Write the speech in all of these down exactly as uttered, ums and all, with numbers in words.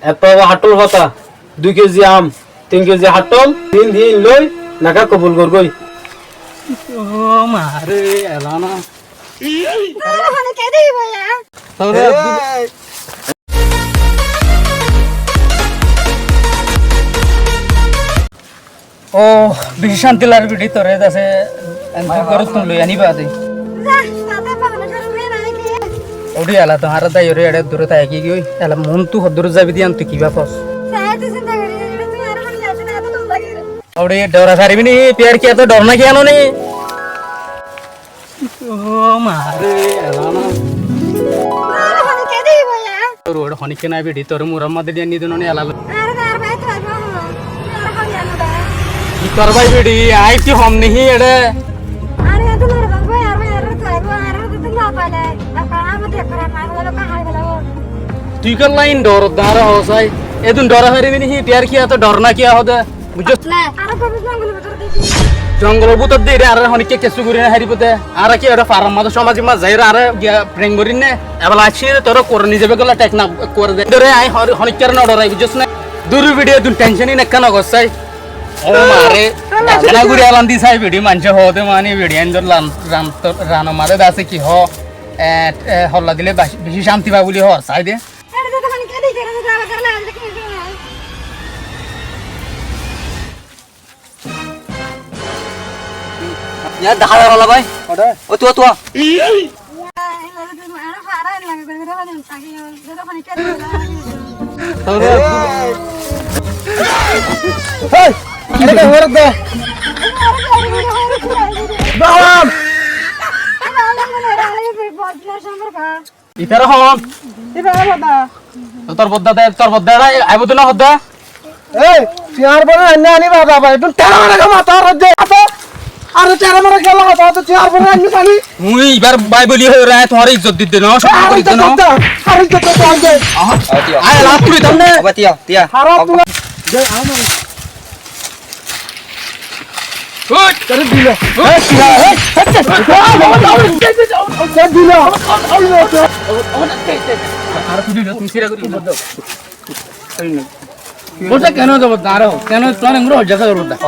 Ek powa haththól fata, dui kezi am, tin kezi haththól, din din loi, neka kobul gorgói. Ó mare, ela na. Ó, hone ke dibo ya? Ó, beci cánti lager bidi, toré dase, entu gorottún loi aníba de. Za, tata pagol gori hoi naki? Odi ela to añára dai ore ere dure tai ki goi, ela montu hoddur zabi di antu kiba kos. Sai to sinta gori, ere tui añára hone jabi na, eto dor lage. Odi dora saribi ni, pyar kiya to dorna kiya no ni? Ó mare, ela na. Añára hone ke dibo ya? Tor uore honikka nai bidi, tor murar maze diya ni dun ni ela loi. Añára tar bái to aibo, añára hone ela da. Ki tor bái bidi, añí ki hom ni ere? Añára eto lor bái, añára bái, añára to aibo, añára to tui no paile. Apa ama de kora ma holo ka hai bolo. Tui kalla in dor dara hosai. Edun dora faribi ni, pyar kiya to dorna kiya hode. Bujjós né? Jongolor bútore de ere añára honikka kessú gori no faribo de. Añára ki ere farar maze somaj maze zai ere añára giya prem gori né? Ebala aiccé de toré kore nize begolla thek na kore de. Dore añí hor-, honikkare no dorai, bujjós né? Duru bidi edun tension in ekka no gossai. Ó mare, na gori alan di sai bidi manúce hoó de mani bidi ain dor lan, ran to, ranor maze dase ki hoó, e, e, holla dile beci, beci cánti fa buli hoó sai de. Yá, dahá zar bái. Ói, tuá, tuá. Héi, ere ká hoór de? Dahá. Ítara hon? Íba bodda. Tor bodda de, tor bodda de, aibó de no bodda. Ei, tiyar bore anni ani baba baba, ekdom tera mara ke mata ar de. Are tera mara ke mata, to tiyar bore anni sani. Mui ibar bái buli hoi rai, tuáñre izzot dite no, ar izzot dite no. Ar izzot dite no. Aha. Ai, laf kuri dam ne. Oba tiya, tiya. Harap tula. Ó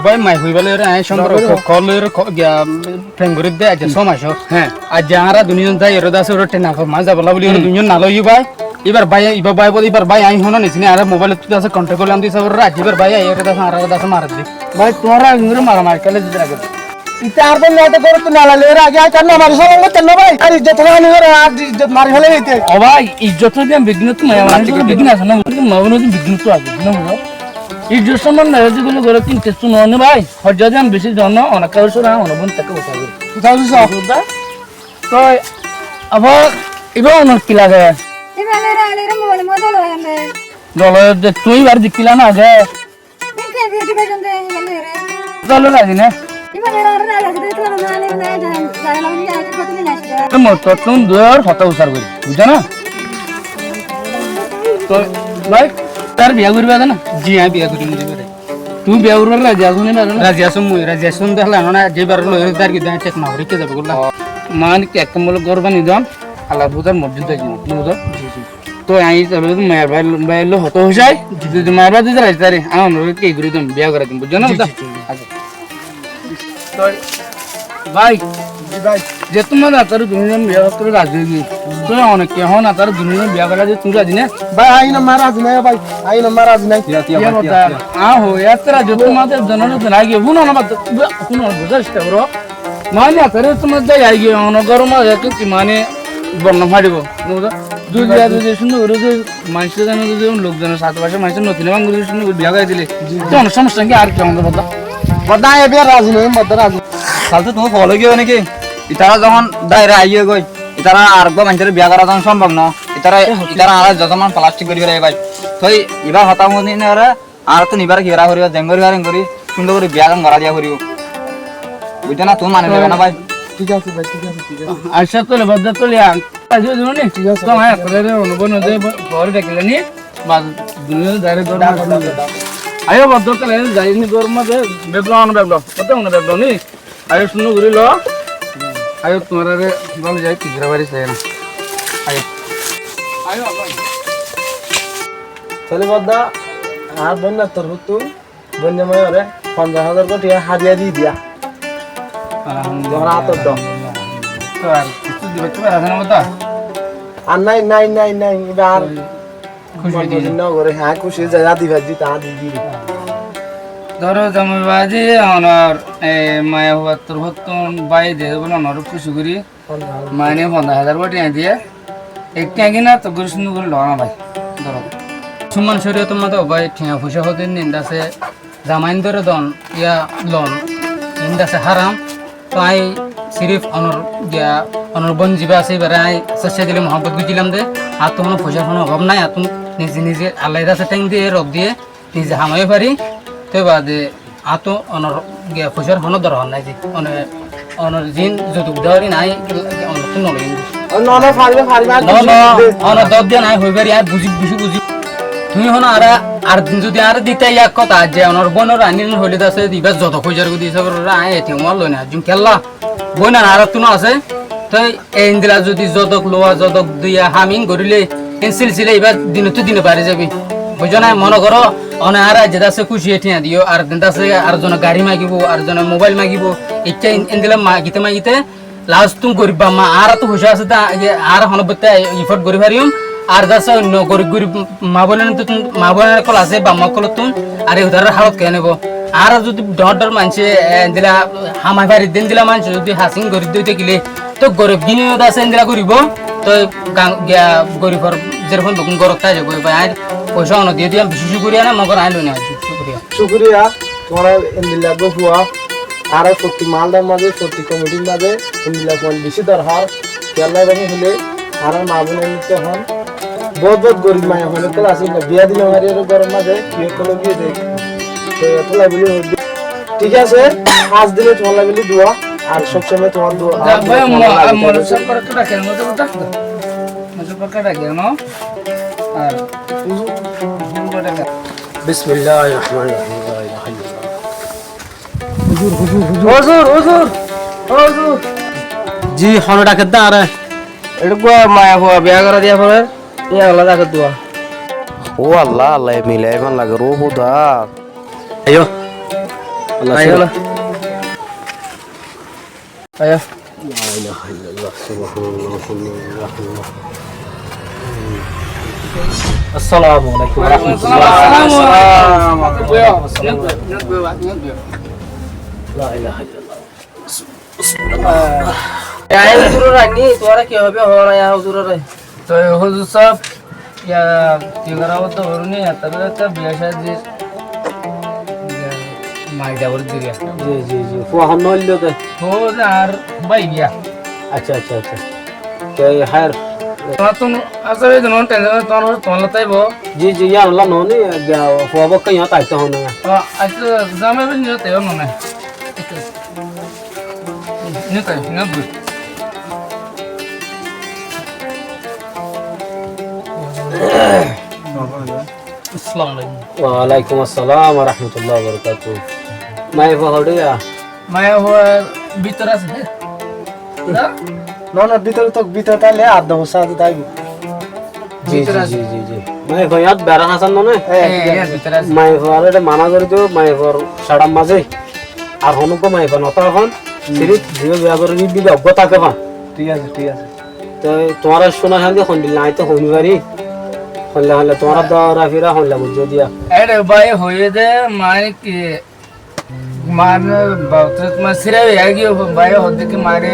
bái, mai hoiba loi ere, añí sombor ko-, kol loi ere ko-, giya, prem gorí de, aijja só mac ór. Hé. Aijja añára duní zon zai ere dase ore tena ko maze zaibolla buli ore duní zon naloi bái. Ibar bái, ibar bái bole, ibar bái añí hono nisini, añára mobile ot dase contact goillám de, sóbor aijja ibar bái aiyóre dase añára dase mare de. Bái, tuáñra engori maramari kele dite lage. Ite ar bái nete gorottú nalai loi ere age añí tar no mari salam goitte no bái. Ar izzot hole ani gore ar izzot mari fele ite. Ó bái, izzot hole diyan bigin ot mara mari bigin ase no, bigin ot ase no. Izzot somman nalai de gole gorottú kessú no ne bái. Hojja diyan beci jon no, onek kausura, onek bon taka usa gori. Usa gori sa. Toi, abar iba onor ki lage? Iba lere, lere mobile mo dolo hende. Dolo de, tui ibar dikkila na age. Tui ke video bejon de, iba lere. Dolo lage ne? Iba lere, lere lage de, tui na, na, na, na, na, na, na, na, na, na, na. Mo to tun dur hota usar gori, bujho na? Toi, bái, tar biya goriba de na? Ji, añí biya gorim de ibare. Tui biya goríbar razi asó né, na? Razi asó, mui razi asó, dehla no na, je bar loi dar ki dan tek na hori ke zabe gulla. Ó, mane ki ekka molo gór bani dam, Allah buzar mojjid dai jino, buzar? Ji, ji. Toi añí taile maiya bái, bái loi hotá hoisai, ji, ji. Jodi maiya bái jodi razi tare, añí onore ki gori dam, biya gorai dim, bujho na? Ji, ji, ji. Accha. Toi, bái. Ji bái. Ze tuáñra tara duní zon biya goitto razi óiye. Toi onek ke hon tara duní zon biya goitto razi, tui razi né? Bái, añí no ma razi nai, bái. Añí no ma razi nai. Tiya, tiya, bái, tiya, tiya. Añí hoi, etara ze tuáñra zon zon aigiyé, huno na, huno, buzar cesta goro. Mane, etara tuáñra zai aigiyé, ono goro ma, eto ki mane, bornam faribo. Buzo? Zodi, zodi cúndor gori zodi Maincé zane zodi lok zane sate fañce maincé no sine bangori cúndor gori biya gorai dile, ji, ji, to ono somosya ki ar ki? Amar bodda, bodda añí biya razi no, bodda razi. Sal to tuáñr fol ói giyé naki? Itara zehón daire aiyé goi, itara ar ekbar maincóre biya gora zehón sombob no, itara, itara añára zoto man plastik gori félaiye bái. Toi ibar hotá honi ne ore, añárattún ibar ki gora foribo, zengori fare engori cúndor gori biya zan gora diya foribo. Bujjo na? Tuñí mani loiba na bái? Thík asé bái, thík asé, thík asé. Accá, tóile bodda tóile añ. Aijjó dunú ni? Thík asé. Tó añí ekkuare re onubói no de, bori dekíle ni? Bas, dunú ni, direct gor maze. Aiyó bodda tóile zai ni gor maze, beblo ano beblo. Bodda ono beblo ni? Aiyó cúndor gori lo. Aiyó tuáñrare bála zai tijra bari sai na. Aiyó. Aiyó, bái. Tóile bodda, añár bóinnar torfóttu bóinnar maiyaré fonzaic házar goi thiañ hádiya di diya. Alhamdulillah. Tuáñr áttu do. Tó ar kessú dibar asé né bodda? Ar nái, nái, nái, nái, ibá ar kúci mon di. Mozin no goré, añí kúci zai di faijjí, tañí di di. Dóro zamai baázi, onor, e, maiyafuar torfóttu bái de bóli onoré kúci gorí. Mane fonzaic házar goi thiañ diye. Ek thiañ gín tóu gorí cúndor gorí loi na bái. Dóro. Cúmman córiyotor mazé bái thiañ foicá hoóde endilla asé, zamain dóre don, yá lon, endilla asé háram. Tóu añí sirif onor giya, onor bóin zibá asé, ibáre añí sóccá dile muhábbot goijjílam de, añáttu honó foicár honó obáb nái, añáttu nize nize Allahr asé théng diye, rob diye, nize hamai fari, te bade añáttu onor giya foicár honó dorhar nái de. One, onor zin zoduk dóri nái, onorttú no loiyum de. No, no, fariba, fariba, no, no, onor dór diya nái, hoi fari, añí buzí, buzí, buzí. Tuñí honó añáre, ar din zodi añáre dita yak hotá, aijja onor bóinor aní hoilé de asé, ibá zodok hoi zargói de, hísabe añí etiyam loi no aijjum, kiyólla? Bóin añárattú no asé, toi E endilla zodi zodok luwa, zodok diya ham in goríle, en silsila ibá dinottú dine bari zabi. Buijjó né? Mone goró, one añáre aijja de asé kúci thiañ diyó, ar din de asé ar zone gari magibó, ar zone mobail magibó, icca en-, endilla magite magite, last tún gorib baf ma, añárattú foicá asé de, añára honó boitte afford gorí fariyum, ar de asé oinno gorib gorib ma boin ókkol asé, baf ma ókkolottún, ar e hudarar hálot keén óibo? Añára zodi dhoóñr dhoóñr maincé, e, endilla hamai fari de endilla maincé zodi hasing gorí dói tákile, Tóu gorib gín de asé endilla goríbo, tóu gan-, giya gorifor zerfon beggún górot táibo goi, bái, añí foicá ono diyé diyé, añí beci cúkuriya né, mogor añí loi no aijjum, cúkuriya. Cúkuriya, tuáñra endilla goi fua, añára fottí mahallár mazé, fottí komitir mazé, endilla fuain beci dorhar, kiyólla bóli hoilé, añárar maa boin ókkol ehón, bout bout gorib maiyafuain ókkol asé, biya di no fari, ar góror mazé, ki ókkol giyé de, te etó lagi bóli hoilé. Thík asé, añár dile tuáñlla bóli dua, ar sob somoi tuáñr dua, añár dile tuáñlla lagi táke. Mozur sáb kore kiyá dake, mozur sáb kore kiyá dake, no? Ar, bismilláhir rahmánir rahím, la iláha illalláh. Huzur, huzur, huzur. Huzur, huzur, huzur. Ji, hone dake de añáre? Eçé uggwá maiyafua biya gorá diya fore, yá Allah dake dua. Ó Allah, Allah, e milai fán lage, ó Huda. Aiyó. Allah aiyó sóro. Na. Aiyó. La ilaha illallah, subhanallah, alhamdulillah. Assalamu alaikum wa rahmatullah. Wa alaikum assalam. La ilaha illallah. Yá, e huzuror aini, tuáñra ki hoiba, hoó na, yá, huzurore. Toi huzur sáb, yá, ki gorá hoibo, hoór ni, yá, tar ekká biya cádi, yá, mai zabar diriya. Ji, ji, ji. Fua hon óilde? Fua de añár bái biya. Accá, accá, accá. Toi háir. Tuáñrattún asé, tuáñra tension, tuáñra, tuáñra táibo. Ji, ji, yá, Allah no ni, yá, fua bókka yá táito hon na. Ó, accá, zamai bóli yá táito hon na. Ini tadi, ini beli. Assalamu alaikum. Wa alaikum assalam wa rahmatullahi wa barakatuh. Maiyafua hoçé ya? Maiyafua bútore asé. Na, na, bútore to, bútore táile ar dóñr bosór asé táibo. Ji, ji, ji, ji, ji. Maiyafua yían bera asé no né? Hé, hé, yían bútore asé. Maiyafuare mana gorí diyo, maiyafuar sárar mazé. Ar honó uggwá maiyafua no táke fán, hmm, sirif zibá biya gorí bíbí uggwá táke fán. Thík asé, thík asé. Toi tuáñra cúna cánti hondilla añí to hoi no fari. Hondilla, hondilla tuáñra dóra fira hondilla goijjó diya. Ere bái hoiyé de, mane ki, mane, ba, tuáñra sira biya giyó, bái hoiyé de ki mane,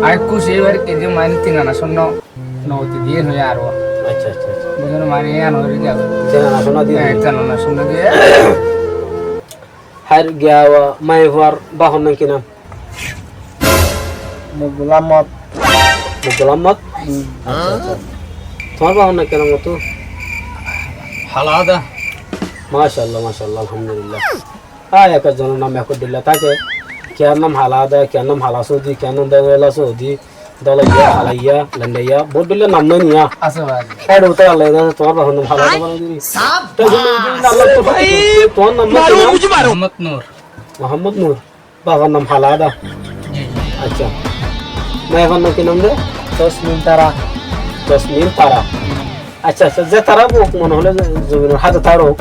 añí kúci bari ki de mane tin ana cúna. Nogodi diye no yar o. Accá, accá, accá. Buzón mane yían hoiyé de. Tin ana cúna diye. Hé, tin ana cúna diye. Hár giya wa maiyafuar báfor nam ki nam? Mukbul Ahmod. Mukbul Ahmod? Hmm. Accá, accá. Tuáñr báfor nam ki nam ottu? Halada. Macállah, macállah, alhamdulillah. Á, ek ek zonor nam ek ek dhoilla táke. Kiyár nam Halada, kiyár nam Hala Sóudi, kiyár nam Dóla Sóudi. Dóla iya, Hala iya, Lenda iya, bout dhoilla nam nái niya. Asé bái. Ede utai Allah ede tuáñr báfor nam Halada banai diri. Sábas! Tuáñr nam ki nam? Muhammad Nur. Muhammad Nur. Báfor nam Halada. Ji, ji. Accá. Maiyafuar nam ki nam de? Tosmin Tara. Tosmin Tara. Accá, accá, ze tará óuk, mone hoilé ze-, zobinor háte tará óuk,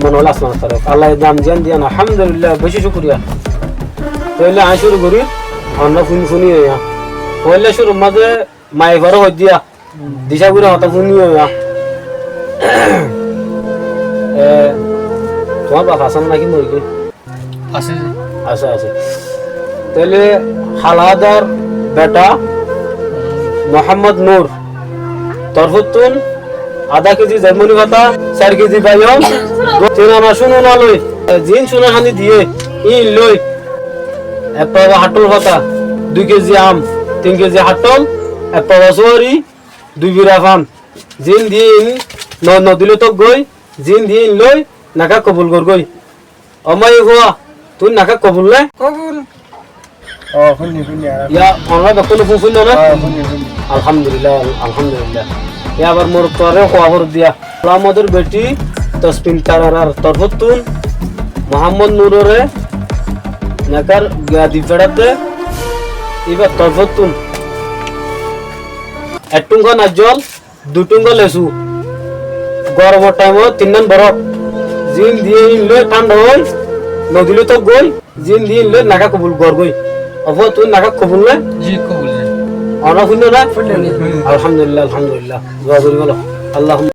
mone hoilé asmanor tará óuk. Allaye dam diyan diyan, alhamdulillah, beci cúkuriya. Tóile añí cúru gorí, onno fúni fúni óiya. Foóila cúrur mazé maiyafuare hoiddé, dicá gorí hotá fúni óiya. E, tuáñr baf asé né náki mori giyé? Asé. Asé, asé. Tóile Halhadar beta Muhammod Nur torfóttun adá kezi zermoni fata, sair kezi baiyom, tin ana cúna loi, ziín cúna haní diyé, íin loi, ek pawa haththól fata, dui kezi am, tin kezi haththól, ek pawa súari, dui bira fan, ziín diyé íin no-, nodilé tók goi, ziín diyé íin loi, neká kobul gor goi. Ó maiyafua, tuñí neká kobul né? Kobul. Ó, fúinni, fúinni, ar. Yá, onora bekkúne fún-, fúinno né? Ó, fúinni, fúinni. Alhamdulillah, al-, alhamdulillah. Yá, abar morotfuaré hoó hoór diya. Alamodor beci, Tosbin Tararar torfóttun, Muhammod Nuroré, nekár giya di feçátte, íbar torfóttun. Ek thunga naijjol, dui thunga lesu, goromor thaimot tinnán borof, ziín diyé íin loi thánda ói, nodilé tók goi, ziín diyé íin loi neká kobul gor goi. Ó fua, tuñí neká kobul né? Ji, kobul, ji. Onora fúinno né? Fúinno, fúinno. Alhamdulillah, alhamdulillah. Dua gorí bolo. Allahumma